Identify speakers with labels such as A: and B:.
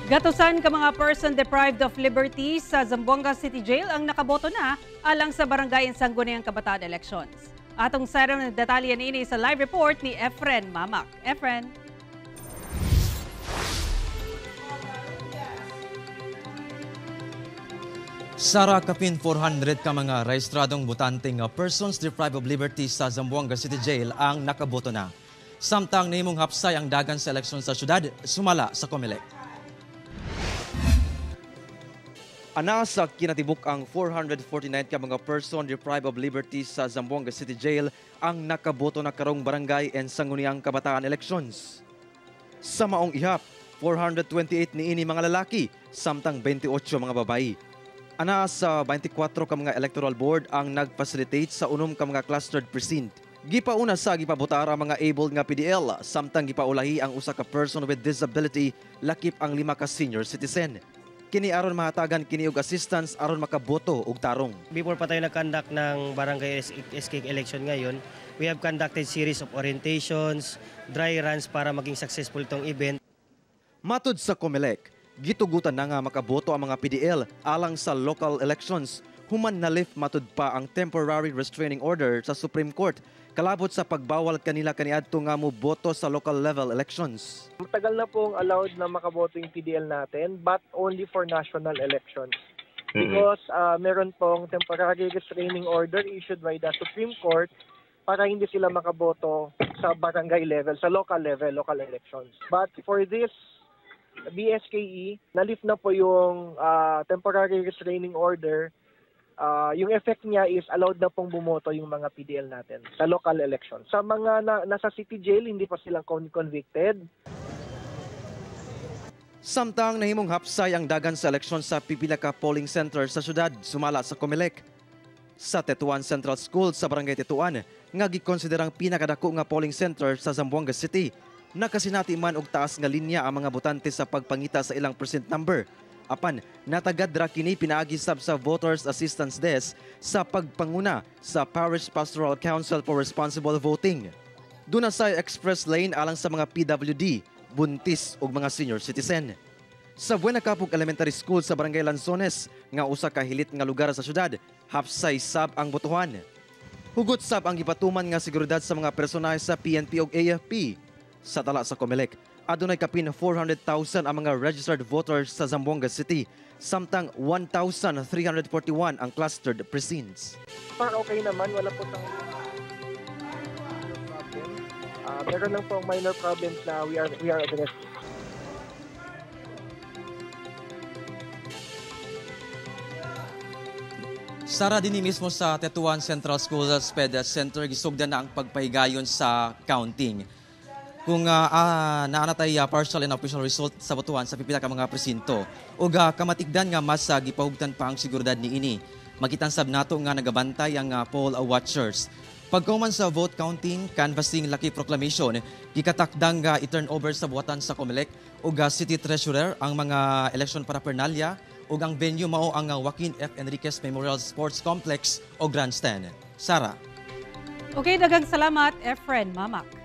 A: Gatusan ka mga person deprived of liberty sa Zamboanga City Jail ang nakaboto na alang sa barangay and Sangguniang Kabataan elections. Atong saron ng detalye niini sa live report ni Efren Mamak. Efren.
B: Sara, kapin 400 ka mga rehistradong botante nga persons deprived of liberty sa Zamboanga City Jail ang nakaboto na. Samtang nahimong hapsay ang dagan sa eleksyon sa syudad, sumala sa COMELEC. Ana sa kinatibuk ang 449 ka mga person deprived of liberty sa Zamboanga City Jail ang nakaboto na karong barangay and Sangguniang Kabataan elections. Sa maong ihap, 428 niini mga lalaki, samtang 28 mga babayi. Ana sa 24 ka mga electoral board ang nag-facilitate sa 6 ka mga clustered precinct. Gipauna sa gipabotar ang mga able nga PDL, samtang gipaulahi ang usa ka person with disability lakip ang 5 ka senior citizen. Kini aron mahatagan kini og assistance aron makaboto og tarong.
C: Before pa tayo nag-conduct ng barangay SK election ngayon, we have conducted series of orientations, dry runs para maging successful itong event.
B: Matud sa COMELEC, gitugutan na nga makaboto ang mga PDL alang sa local elections. Human na-lift matud pa ang temporary restraining order sa Supreme Court kalabot sa pagbawal kanila kaniadto nga moboto sa local level elections.
D: Matagal na pong allowed na makaboto yung PDL natin, but only for national elections. Because meron pong temporary restraining order issued by the Supreme Court para hindi sila makaboto sa barangay level, sa local level, local elections. But for this BSKE, na-lift na po yung temporary restraining order. Yung effect niya is allowed na pong bumoto yung mga PDL natin sa local election. Sa mga nasa city jail, hindi pa silang convicted.
B: Samtang nahimong hapsay ang dagan sa eleksyon sa pipila ka polling center sa syudad, sumala sa COMELEC. Sa Tetuan Central School sa Barangay Tetuan, nga gikonsiderang pinakadako nga polling center sa Zamboanga City, nakasinati man og taas nga linya ang mga botante sa pagpangita sa ilang precinct number. Apan, natagad ra kini pinaagi sab sa Voters Assistance Desk sa pagpanguna sa Parish Pastoral Council for Responsible Voting. Duna sa express lane alang sa mga PWD, buntis ug mga senior citizen. Sa Buena Kapog Elementary School sa Barangay Lanzones, nga usa ka hilit nga lugar sa syudad, hapsay sab ang botohan. Hugot sab ang gipatuman nga seguridad sa mga personahe sa PNP ug AFP. Sa tala sa COMELEC, adunay kapin 400,000 ang mga registered voters sa Zamboanga City, samtang 1,341 ang clustered precincts.
D: Parang okay naman, wala po tayong problem. Meron lang po minor problems na we are addressing.
B: Sara, dinhi mismo sa Tetuan Central School SPED Center, gisugdan na ang pagpahigayon sa counting. Kung naanatay partial and official result sa botohan sa pipila ka mga presinto ug kamatigdan nga mas gipahugtan pa ang seguridad niini. Makitan sab nato nga nagabantay ang poll watchers. Pagkuman sa vote counting, canvassing, lucky proclamation, gikatakdang i-turn over sa buhatan sa COMELEC ug City Treasurer ang mga election paraphernalia ug ang venue mao ang Joaquin F. Enriquez Memorial Sports Complex o Grandstand. Sara.
A: Okay, daghang salamat, Efren Mamak.